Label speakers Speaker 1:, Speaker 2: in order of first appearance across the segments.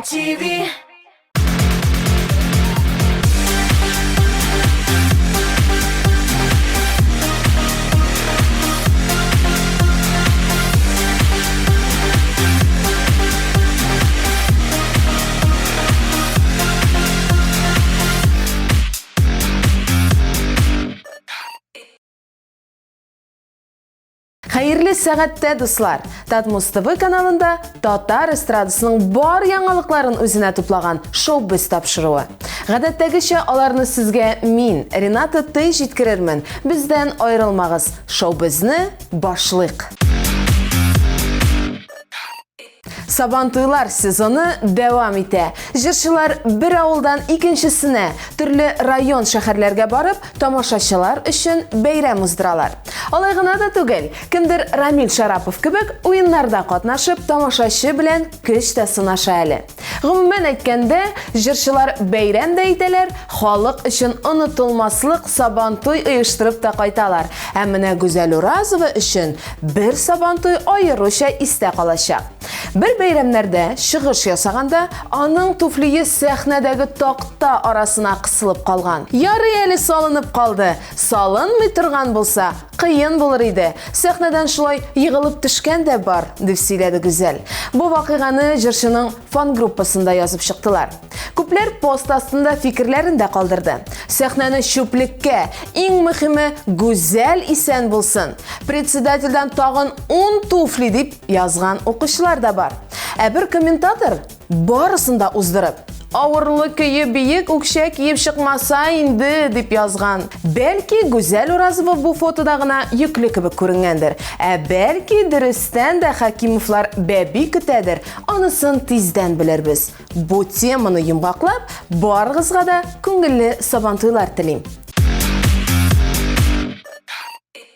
Speaker 1: TMTV.
Speaker 2: Хәерле сәгатьтә, дуслар! Татмус ТВ каналында татар эстрадасының бар яңалыкларын үзенә туплаган шоу-біз тапшыруы. Гадәттәгечә аларны сезгә мин, Рената Т җиткерермен. Бездән аерылмагыз. Шоу-безне башлыйк. Сабантуйлар сезоны дәвам итә. Җырчылар бер авылдан икенчесенә, төрле район шәһәрләргә барып, тамашачылар өчен бәйрәм уздыралар. Алай гына да түгел, кемдер Рамил Шарапов кебек уеннарда катнашып, тамашачы белән көч тә сынаша әле. Гомумән әйткәндә, җырчылар бәйрәм дә итәләр, халык өчен онытылмаслык Сабантуй оештырып та кайталар. Ә менә Гүзәл Уразова өчен бер Сабантуй аеруча истә калачак. Бер бәйрәмнәрдә чыгыш ясаганда, аның туфлие сәхнәдәге такта арасына кысылып калган. Ярый әле салынып калды. Салынмый торган булса, кыен булыр иде. Сәхнәдән шулай егылып төшкән дә бар, дип сөйләде Гүзәл. Бу вакыйганы җырчының фан-группасында язып чыктылар. Күпләр пост астында фикерләрен дә калдырды. Сәхнәне чүплеккә, иң мөхиме, Гүзәл исән булсын. Председательдән тагын 10 туфли дип язган укучылар да бар. Ә бер комментатор Барысын да уздырып. Авырлы көе биек үкчә киеп чыкмаса инде, дип язган. Бәлки, Гүзәл Уразова бу фотода гына йөкле кебек күренгәндер. Ә бәлки, дөрестән дә Хәкимовлар бәби көтәдер, анысын тиздән белербез. Бу теманы йомгаклап, барыгызга да күңелле Сабантуйлар телим.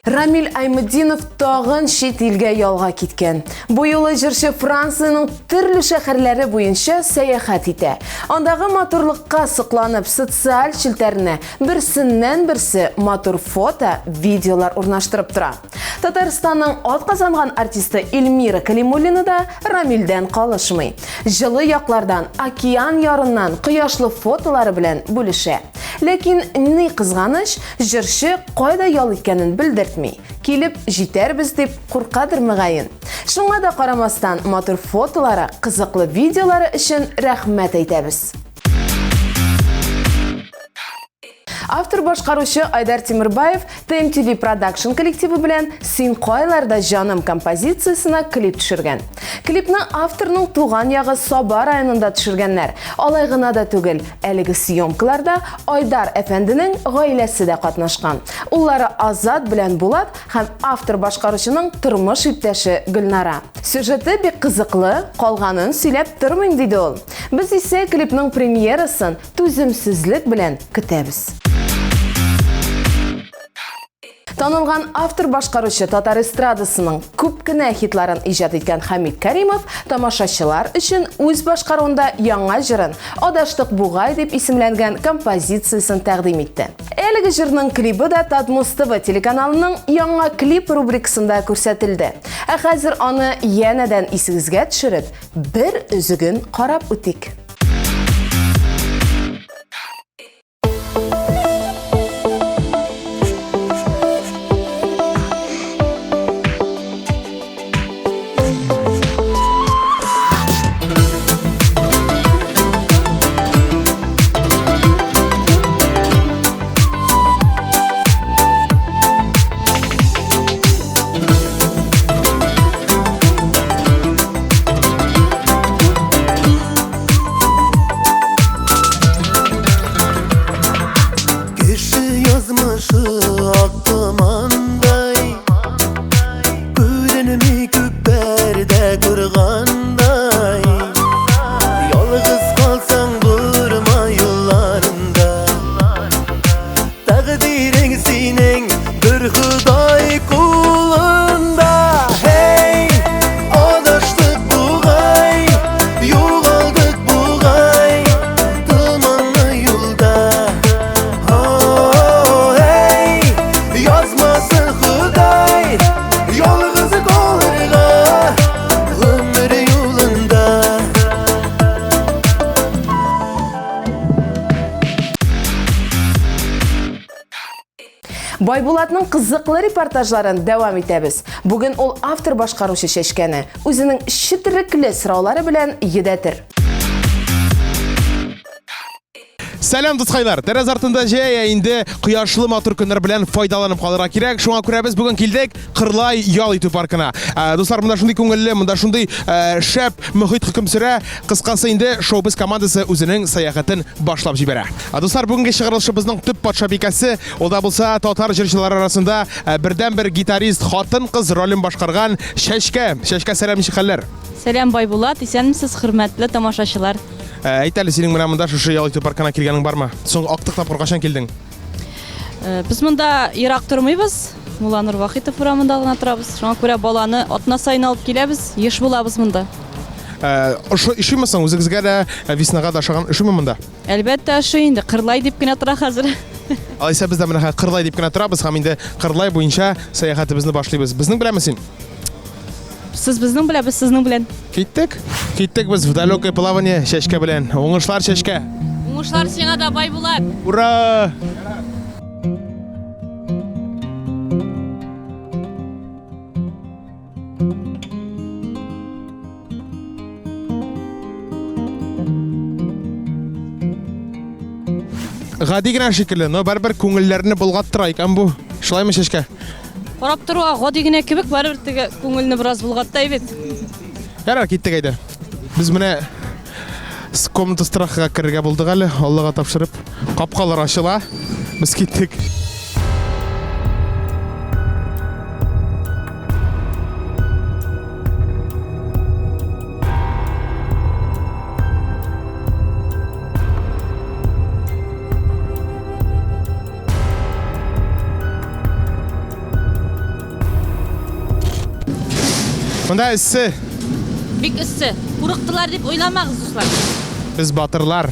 Speaker 2: Рамиль Айметдинов тагын чит илгә ялга киткән. Бу юлы җырчы Франциянең төрле шәһәрләре буенча сәяхәт итә. Андагы матурлыкка сокланып, социаль челтәренә берсеннән-берсе матур фото, видеолар урнаштырып тора. Татарстанның атказанган артисты Эльмира Калимуллина да Рамильдән калышмый. Җылы яклардан, океан ярыннан кояшлы фотолары белән бүлешә. Ләкин, ни кызганыч, җырчы кайда ял иткәнен белдертми. Килеп җитәрбез дип куркадыр мөгаен. Шуңа да карамастан, матур фотолары, кызыклы видеолары өчен рәхмәт әйтәбез. Автор-башкаручы Айдар Тимербаев TMTV Production коллективы белән Син кайларда җаным композициясенә клип төшергән. Клипны авторның туган ягы Саба районында төшергәннәр. Алай гына да түгел, әлеге съемкаларда Айдар әфәнденең гаиләсе дә катнашкан. Уллары Азат белән Булат һәм автор-башкаручының тормыш иптәше Гөлнара. Сюжеты бик кызыклы, калганын сөйләп тормыйм, диде ул. Без исә клипның премьерасын түземсезлек белән көтәбез. Танылган автор-башкаручы татар эстрадасының күп кенә хитларын иҗат иткән Хәмид Кәримов тамашачылар өчен үз башкаруында яңа җырын Адаштык бугай дип исемләнгән композициясен тәкъдим итте. Әлеге җырның клибы да Татмус ТВ телеканалының яңа клип рубрикасында күрсәтелде. Ә хәзер аны янәдән исегезгә төшереп, бер өзеген карап үтик. Байбулатның кызыклы репортажларын дәвам итәбез. Бүген ул автор-башкаручы Чәчкәне үзенең четерекле сораулары белән йөдәтер.
Speaker 1: Сәлам, дускайлар! Тәрәз артында җәй, ә инде кояшлы матур көннәр белән файдаланып калырга кирәк. Шуңа күрә без бүген килдек Кырлай ял итү паркына. Ә, дуслар, монда шундый күңелле, монда шундый ә, шәп мохит хөкем сөрә. Кыскасы инде шоу-біз командасы үзенең сәяхәтен башлап җибәрә. Ә, дуслар, бүгенге чыгарылышыбызның төп патшабикәсе, ул да булса татар җырчылары арасында ә, бердәнбер гитарист хатын-кыз ролен башкарган Чәчкә. Чәчкә, сәлам, ничек хәлләр?
Speaker 3: Сәлам, Байбулат, исәнмесез, хөрмәтле тамашачылар.
Speaker 1: Ә, әйт әле, синең менә монда шушы ял итү паркына килгәнең бармы? Соң актык тапкыр кайчан килдең?
Speaker 3: Э, без монда ерак тормыйбыз. Мулланур Вахитов урамында гына торабыз. Шуңа күрә баланы атна саен алып киләбез, еш булабыз монда.
Speaker 1: Э, ошыймы соң үзегезгә дә, э, Веснага да ошаган, ошыймы монда?
Speaker 3: Әлбәттә, ошый инде. Кырлай дип кенә тора хәзер.
Speaker 1: Алайса без дә менә хәзер Кырлай дип кенә торабыз һәм инде Кырлай буенча сәяхәтебезне башлыйбыз. Безнең беләнме син?
Speaker 3: Сез безнең белән, без сезнең белән.
Speaker 1: Киттек. Киттек без в далекое плавание Чәчкә белән. Уңышлар, Чәчкә.
Speaker 3: Уңышлар сиңа да, Байбулат.
Speaker 1: Ура! Гади генә шикелле, но барыбер күңелләрне болгаттыра икән бу. Шулаймы, Чәчкә?
Speaker 3: Карап торуга гади генә кебек, барыбер теге күңелне бераз болгаттай бит.
Speaker 1: Ярар, киттек әйдә. Без менә комната страхага керергә булдык әле, Аллага тапшырып. Капкалар ачыла. Без киттек. Монда эссе.
Speaker 3: Бик эссе. Курыктылар дип уйламагыз, дуслар.
Speaker 1: Без батырлар.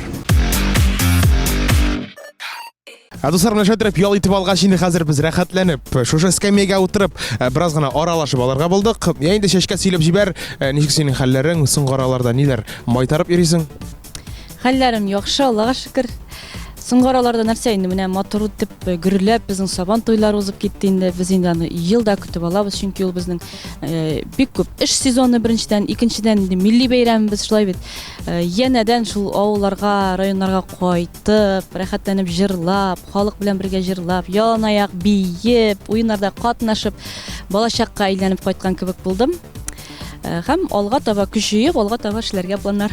Speaker 1: Ә дуслар, менә шулай итеп ял итеп алгач, инде хәзер без рәхәтләнеп, шушы эскәмиягә утырып, э, бераз гына аралашып алырга булдык. Я инде Чәчкә сөйләп җибәр, э, ничек синең хәлләрең, соңгы араларда ниләр майтарып йөрисең?
Speaker 3: Хәлләрем яхшы, Аллага шөкер. Соңгы араларда нәрсә инде, менә матур итеп, э, гөрләп безнең Сабан туйлары узып китте инде. Без инде аны ел да көтеп алабыз, чөнки ул безнең э, бик күп эш сезоны беренчедән, икенчедән инде милли бәйрәмебез шулай бит. Э, янәдән шул авылларга, районнарга кайтып, рәхәтләнеп җырлап, халык белән бергә җырлап, яланаяк биеп, уеннарда катнашып, балачакка әйләнеп кайткан кебек булдым. Э, һәм алга таба көч җыеп, алга таба эшләргә планнар.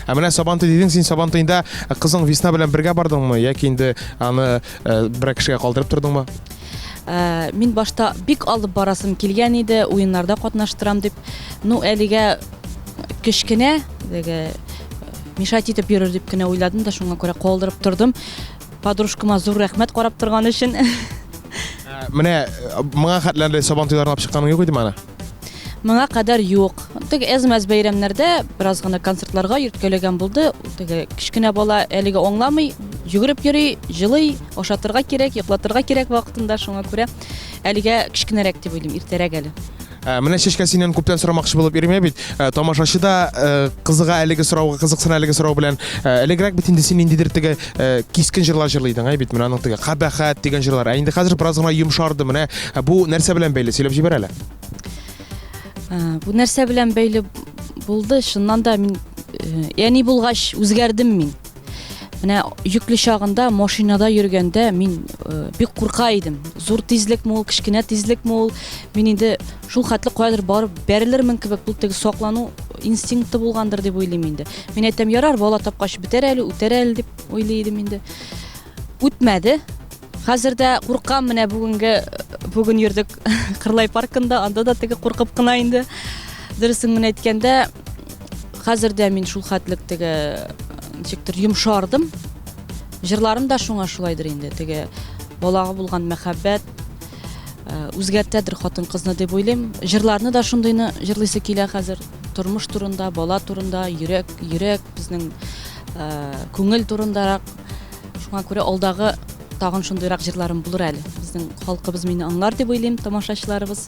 Speaker 1: Ә менә Сабантуй дидең, син Сабантуйда кызың Весна белән бергә бардыңмы яки инде аны э, берәр кешегә калдырып тордыңмы?
Speaker 3: Э, мин башта бик алып барасым килгән иде, уеннарда катнаштырам дип. Ну, әлегә кечкенә, теге мешать итеп йөрер дип кенә уйладым да, шуңа күрә калдырып тордым. Подружкама зур рәхмәт карап торган өчен.
Speaker 1: Ә, менә моңа хәтле Сабан туйларына алып чыкканың юк идеме аны?
Speaker 3: Моңа кадәр юк. Теге әз-мәз бәйрәмнәрдә бераз гына концертларга йөрткәләгән булды. Теге кечкенә бала әлегә аңламый, йөгереп йөри, җылый, ашатырга кирәк, йоклатырга кирәк вакытында, шуңа күрә әлегә кечкенәрәк дип уйлыйм, иртәрәк әле.
Speaker 1: Ә, менә Чәчкә синнән күптән сорамакчы булып йөрим бит. Ә, тамашачы да ә, кызыга әлеге сорауга, кызыксына әлеге сорау белән. Ә, элегрәк бит инде син ниндидер теге ә, кискен җырлар җырлый идең, әй бит, менә аның теге кабахәт дигән җырлар. Ә инде хәзер бераз гына йомшарды. Менә бу нәрсә белән бәйле? Сөйләп җибәр әле.
Speaker 3: Ә, бу нәрсә белән бәйле булды? Чыннан да мин әни булгач үзгәрдем мин. Менә йөкле чагында машинада йөргәндә мин э, бик курка идем. Зур тизлекме ул, кечкенә тизлекме ул? Мин инде шул хәтле каядыр барып бәрелермен кебек, бу теге саклану инстинкты булгандыр дип уйлыйм инде. Мин әйтәм, ярар, бала тапкач бетәр әле, үтәр әле дип уйлый идем инде. Үтмәде. Хәзер дә куркам, менә бүгенге бүген йөрдек Кырлай паркында, анда да теге куркып кына инде. Дөресен генә әйткәндә, хәзер дә мин шул хәтлек теге ничектер йомшардым. Җырларым да шуңа шулайдыр инде. Теге балага булган мәхәббәт э, үзгәртәдер хатын-кызны дип уйлыйм. Җырларны да шундыйны җырлыйсы килә хәзер. Тормыш турында, бала турында, йөрәк, йөрәк безнең э, күңел турындарак. Шуңа күрә алдагы тагын шундыйрак җырларым булыр әле. Безнең халкыбыз мине аңлар дип уйлыйм, тамашачыларыбыз.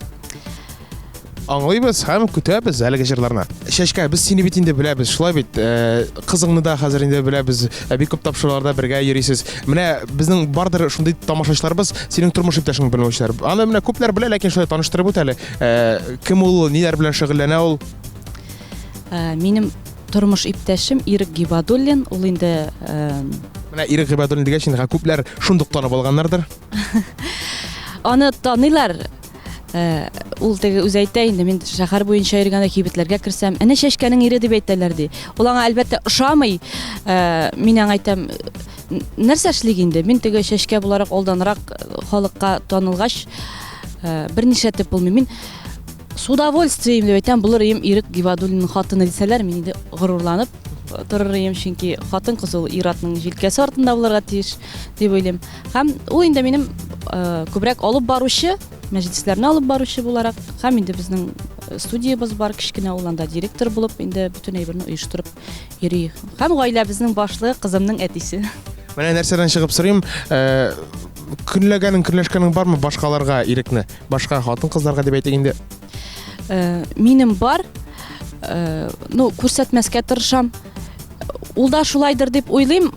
Speaker 1: Аңлыйбыз һәм көтәбез әлеге җырларны. Чәчкә, без сине бит инде беләбез, шулай бит? Э, кызыңны да хәзер инде беләбез. Э, бик күп тапшыруларда бергә йөрисез. Менә безнең бардыр шундый тамашачыларыбыз, синең тормыш иптәшеңне белмәүчеләр. Аны менә күпләр белә, ләкин шулай таныштырып үт әле. Э, кем ул, ниләр белән шөгыльләнә ул?
Speaker 3: Минем тормыш иптәшем Ирек Гибадуллин, ул инде
Speaker 1: Менә Ирек Гибадуллин дигәч, инде күпләр шундук танып алганнардыр.
Speaker 3: Аны таныйлар. Э, ул теге үзе әйтә инде, мин шәһәр буенча йөргәндә кибетләргә керсәм, әнә Чәчкәнең ире дип әйтәләр ди. Ул аңа әлбәттә ошамый. Э, мин аңа әйтәм, нәрсә эшлик инде? Мин теге Чәчкә буларак алданрак э, халыкка танылгач, бернишләтеп булмый. Мин с удовольствием дип әйтәм, булыр идем Ирек Гибадуллинның хатыны дисәләр, мин инде горурланып торыр идем, чөнки хатын-кыз ул ир-атның җилкәсе артында булырга тиеш дип уйлыйм. Һәм ул инде минем күбрәк алып баручы, мәҗлесләрне алып баручы буларак, һәм инде безнең студиябез бар кечкенә, ул анда директор булып инде бөтен әйберне оештырып йөри. Һәм гаиләбезнең башлыгы, кызымның әтисе.
Speaker 1: Менә нәрсәдән чыгып сорыйм, көнләгәнең, көнләшкәнең бармы башкаларга Ирекне? Башка хатын-кызларга дип әйтик инде.
Speaker 3: Минем бар. Ну, күрсәтмәскә тырышам. Ул да шулайдыр дип уйлыйм.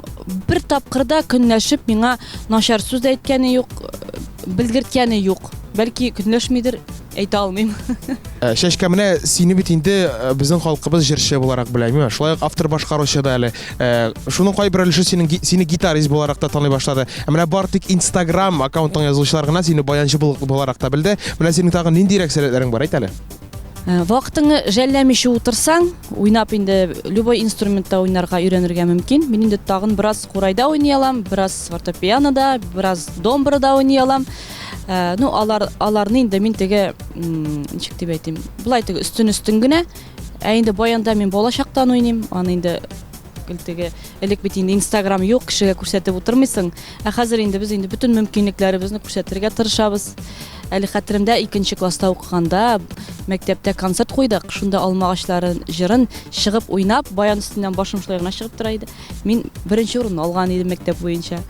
Speaker 3: Бер тапкыр да көнләшеп миңа начар сүз дә әйткәне юк, белгерткәне юк. Бәлки көнләшмидер, әйтә алмыйм.
Speaker 1: Э, Чәчкә, менә сине бит инде э, безнең халкыбыз җырчы буларак белә, әйеме? Шулай ук автор башкаручы да әле. Э, шуның кайбер өлеше синең сине гитарист буларак та таный башлады. Ә менә бар тик Instagram аккаунтың язылучылар гына сине баянчы буларак та белде. Менә синең тагын ниндирәк сәләтләрең бар, әйт әле.
Speaker 3: Вакытыңны жәлләмичә утырсаң, уйнап инде любой инструментта уйнарга өйрәнергә мөмкин. Мин инде тагын бераз курайда уйный алам, бераз фортепианода, бераз домбрада уйный алам. Ну, алар, аларны инде мин теге, ничек дип әйтим, болай теге өстен-өстен генә. Ә инде баянда мин бала чактан уйныйм, аны инде теге элек бит инде Инстаграм юк, кешегә күрсәтеп утырмыйсың. Ә хәзер инде без инде бөтен мөмкинлекләребезне күрсәтергә тырышабыз. Әле хәтеремдә, икенче класста укыганда мәктәптә концерт куйдык. Шунда Алма агачлары җырын чыгып уйнап, баян өстеннән башым шулай гына чыгып тора иде. Мин беренче урынны алган идем мәктәп буенча.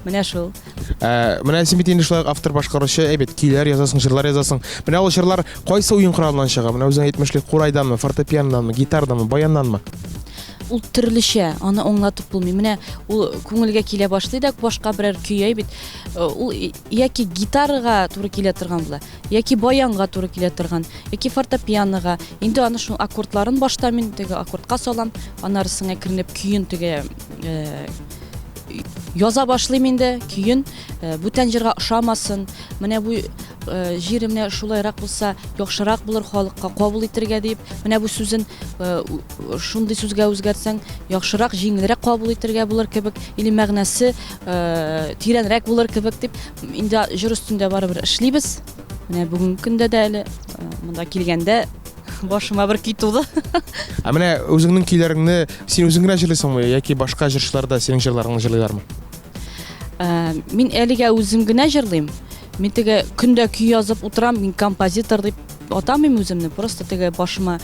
Speaker 3: Менә шул.
Speaker 1: Ә, менә син бит инде шулай автор башкаручы, әйбәт көйләр язасың, җырлар язасың. Менә ул җырлар кайсы уен коралыннан чыга? Менә үзең әйтмешли, курайданмы, фортепианоданмы, гитараданмы, баяннанмы?
Speaker 3: Ул төрлечә, аны аңлатып булмый. Менә ул күңелгә килә башлый да, башка берәр көй әй бит. Э, ул яки гитарага туры килә торган була, яки баянга туры килә торган, яки фортепианога. Инде аны шул аккордларын башта мин теге аккордка салам, аннары соң әкренләп көен теге э, яза башлыйм инде көен. Э, бүтән җырга ошамасын, менә бу э, җире менә шулайрак булса, яхшырак булыр халыкка кабул итергә дип, менә бу сүзен э, шундый сүзгә үзгәртсәң, яхшырак, җиңелрәк кабул итергә булыр кебек, или мәгънәсе э, тирәнрәк булыр кебек дип, инде җыр өстендә барыбер эшлибез. Менә бүгенге көндә дә әле э, монда килгәндә башыма бер көй туды.
Speaker 1: Ә менә үзеңнең көйләреңне син үзең генә җырлыйсыңмы яки башка җырчылар да синең җырларыңны җырлыйлармы?
Speaker 3: Ә, мин әлегә үзем генә җырлыйм. Мин теге көндә көй язып утырам, мин композитор дип атамыйм үземне, просто теге башыма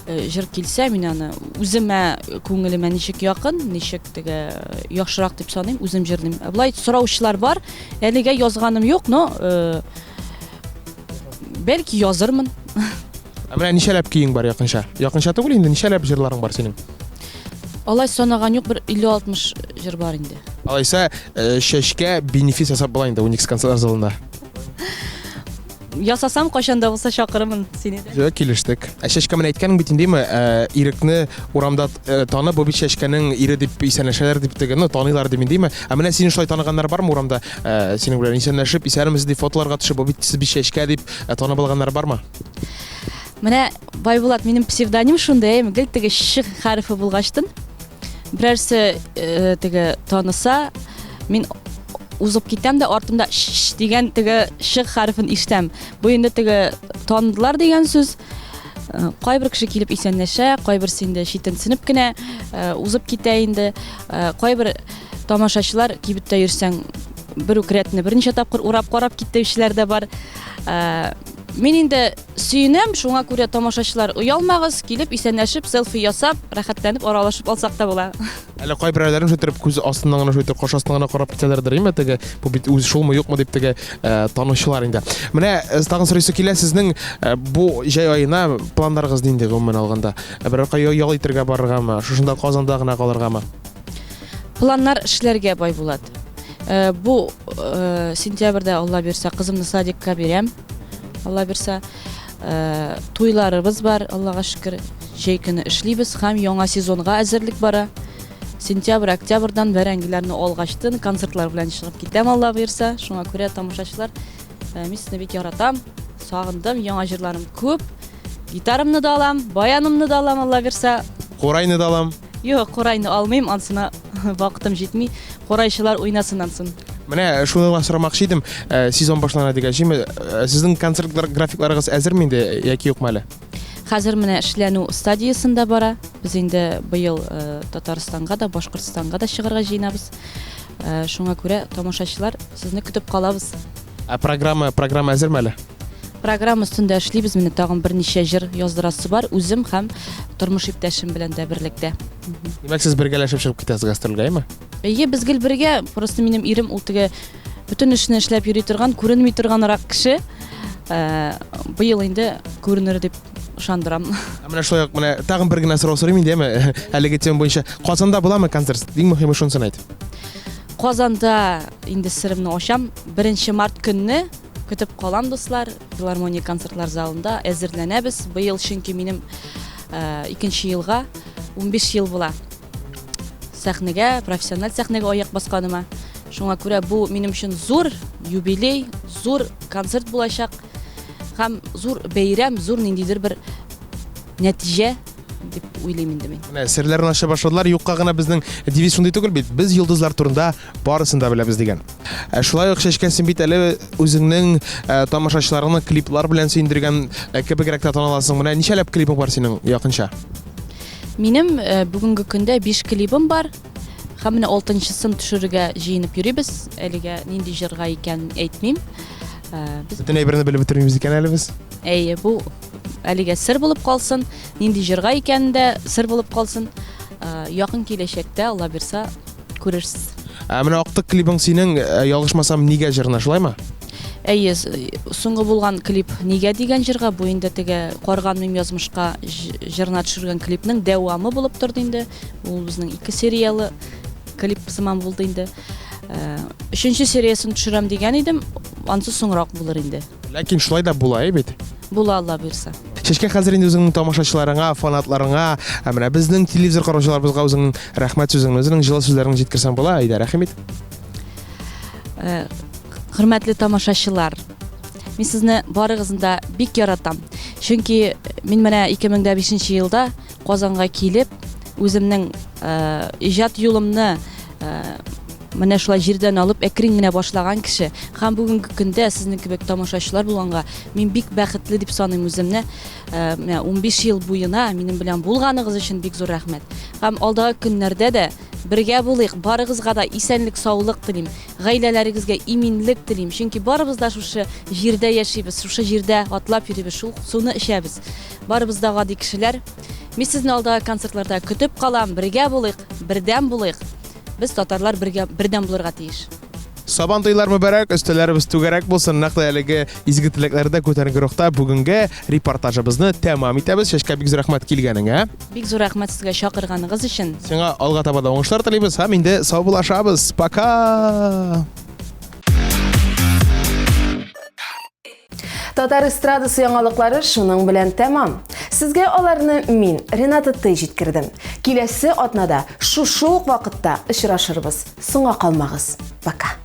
Speaker 3: э, җыр килсә, мин аны үземә күңелемә ничек якын, ничек теге э, яхшырак дип саныйм, үзем җырлыйм. Ә Болай сораучылар бар, әлегә язганым юк, но э, бәлки язырмын.
Speaker 1: Ә менә ничәләп көең бар якынча? Якынча түгел инде, ничәләп җырларың бар синең?
Speaker 3: Алай санаган юк, бер 50-60 җыр бар инде.
Speaker 1: Алайса, э, чәчкә бенефис ясап була инде Уникс концертлар залында.
Speaker 3: Ясасам, кайчан да булса чакырырмын сине дә.
Speaker 1: Все, килештек. Ә чәчкә менә әйткәнең бит инде, э, Ирекне урамда э, танып, бу бит чәчкәнең ире дип исәнләшәләр дип теге, ну, таныйлар дип инде, Ә менә сине шулай таныганнар бармы урамда? Э, синең белән исәнләшеп, исәнмесез дип фотоларга төшеп, бу бит сез бит чәчкә дип танып алганнар бармы?
Speaker 3: Менә Байбулат минем псевдоним шундый, әйеме, гел теге ш хәрефе булгачтын. Берәрсе э, теге таныса, мин узып китәм дә артымда ш дигән теге ш хәрефен ишетәм. Бу инде теге таныдылар дигән сүз. Э, кайбер кеше килеп исәнләшә, кайберсе инде читенсенеп кенә э, узып китә инде. Э, кайбер тамашачылар кибеттә йөрсәң, бер үк рәтне берничә тапкыр урап карап китүчеләр дә бар. Мин инде сөенәм, шуңа күрә тамашачылар оялмагыз, килеп исәнләшеп, селфи ясап, рәхәтләнеп аралашып алсак та була.
Speaker 1: Әле кайберәүләрнең шулай итеп күз астыннан гына шулай итеп, каш астыннан гына карап китәләрдер, әйме теге, бу бит үз шулмы, юкмы дип теге э, танучылар инде. Менә э, тагын сорыйсы килә, сезнең э, бу җәй аена планнарыгыз нинди гомумән алганда? Э, берәр кая ял итәргә барыргамы, шушында Казанда гына калыргамы?
Speaker 3: Планнар эшләргә, Байбулат. Э, бу э, сентябрьдә, Алла бирсә, кызымны садикка бирәм. Алла бирсә. Э, туйларыбыз бар, Аллага шөкер. Җәй көне эшлибез һәм яңа сезонга әзерлек бара. Сентябрь, октябрьдан бәрәңгеләрне алгачтын концертлар белән чыгып китәм, Алла боерса. Шуңа күрә тамашачылар, мин сезне бик яратам, сагындым, яңа җырларым күп. Гитарамны да алам, баянымны да алам, Алла бирсә.
Speaker 1: Курайны да алам.
Speaker 3: Юк, курайны алмыйм, ансына вакытым җитми. Курайчылар уйнасын ансын.
Speaker 1: Менә шуны гына сорамакчы идем. Э, сезон башлана дигәч, э, сезнең концерт графикларыгыз әзерме инде яки юкмы әле?
Speaker 3: Хәзер менә эшләнү стадиясендә бара. Без инде быел э, Татарстанга да, Башкортстанга да чыгарга җыенабыз. Шуңа күрә тамашачылар, сезне көтеп калабыз.
Speaker 1: Ә программа, программа әзерме әле?
Speaker 3: Программа өстендә эшлибез, менә тагын берничә җыр яздырасы бар, үзем һәм тормыш иптәшем белән дә берлектә.
Speaker 1: Димәк, сез бергәләшеп чыгып китәсез гастрольгә, әйме?
Speaker 3: Әйе, без гел бергә, просто минем ирем ул теге бөтен эшне эшләп йөри торган, күренми торганрак кеше. Э, быел инде күренер дип ышандырам.
Speaker 1: Ә менә шулай ук менә тагын бер генә сорау сорыйм инде, әйме? Әлеге тема буенча. Казанда буламы концерт? Иң мөһиме шунысын әйт.
Speaker 3: Казанда инде серемне ачам. 1 март көнне көтеп калам, дуслар. Филармония концертлар залында әзерләнәбез. Быел чөнки минем э, икенче елга 15 ел була. Сәхнәгә, профессиональ сәхнәгә аяк басканыма. Шуңа күрә бу минем өчен зур юбилей, зур концерт булачак һәм зур бәйрәм, зур ниндидер бер нәтиҗә дип уйлыйм инде мин.
Speaker 1: Менә серләрен ача башладылар. Юкка гына безнең девиз шундый түгел бит. Без йолдызлар турында барысын да беләбез дигән. Ә шулай ук Чәчкә, син бит әле үзеңнең ә, тамашачыларыңны клиплар белән сөендергән ә, кебегрәк тә таныласың. Менә ничәләп клибың бар синең якынча?
Speaker 3: Минем ә, бүгенге көндә 5 клибым бар. Һәм менә алтынчысын төшерергә җыенып йөрибез. Әлегә нинди җырга икәнен әйтмим.
Speaker 1: Ә, без Бөтен әйберне белеп бетермибез икән әле без.
Speaker 3: Әйе, бу әлегә сер булып калсын. Нинди җырга икәнен дә сер булып калсын. Ә, якын киләчәктә, Алла бирса, күрерсез.
Speaker 1: Ә менә актык клибың синең, э, ялгышмасам, Нигә җырына, шулаймы?
Speaker 3: Әйе, соңгы булган клип Нигә дигән җырга, бу инде теге Карганмыйм язмышка җырына төшергән клипның дәвамы булып торды инде. Ул безнең ике сериялы клип сыман булды инде. Э, өченче сериясын төшерәм дигән идем, ансы соңрак булыр инде.
Speaker 1: Ләкин шулай да була, әй бит?
Speaker 3: Була, Алла боерса.
Speaker 1: Чәчкә, хәзер инде үзеңнең тамашачыларыңа, фанатларыңа, ә менә безнең телевизор караучыларыбызга үзеңнең рәхмәт сүзеңне, үзеңнең җылы сүзләреңне җиткерсәң була, әйдә, рәхим ит.
Speaker 3: Э, хөрмәтле тамашачылар, мин сезне барыгызны да бик яратам. Чөнки мин менә 2005 елда Казанга килеп, үземнең э, иҗат юлымны э, менә шулай җирдән алып әкрен генә башлаган кеше һәм бүгенге көндә сезнең кебек тамашачылар булганга мин бик бәхетле дип саныйм үземне. Э, менә 15 ел буена минем белән булганыгыз өчен бик зур рәхмәт. Һәм алдагы көннәрдә дә бергә булыйк, барыгызга да исәнлек, саулык телим, гаиләләрегезгә иминлек телим. Чөнки барыбыз да шушы җирдә яшибез, шушы җирдә атлап йөрибез, шул суны эчәбез. Барыбыз да гади кешеләр. Мин сезне алдагы концертларда көтеп калам, бергә булыйк, бердәм булыйк. Без татарлар бергә бердәм булырга тиеш.
Speaker 1: Сабан туйлар мөбарәк, өстәлләребез түгәрәк булсын. Нәкъ тә әлеге изге теләкләрдә күтәренке рухта бүгенге репортажыбызны тәмам итәбез. Чәчкә, бик зур рәхмәт килгәнеңә.
Speaker 3: Бик зур рәхмәт сезгә чакырганыгыз өчен.
Speaker 1: Сиңа алга таба да уңышлар телибез һәм инде саубуллашабыз. Пока!
Speaker 2: Татар эстрадасы яңалыклары шуның белән тәмам. Сезгә аларны мин, Рената Т җиткердем. Киләсе атнада шушы ук вакытта очрашырбыз. Соңга калмагыз. Пока.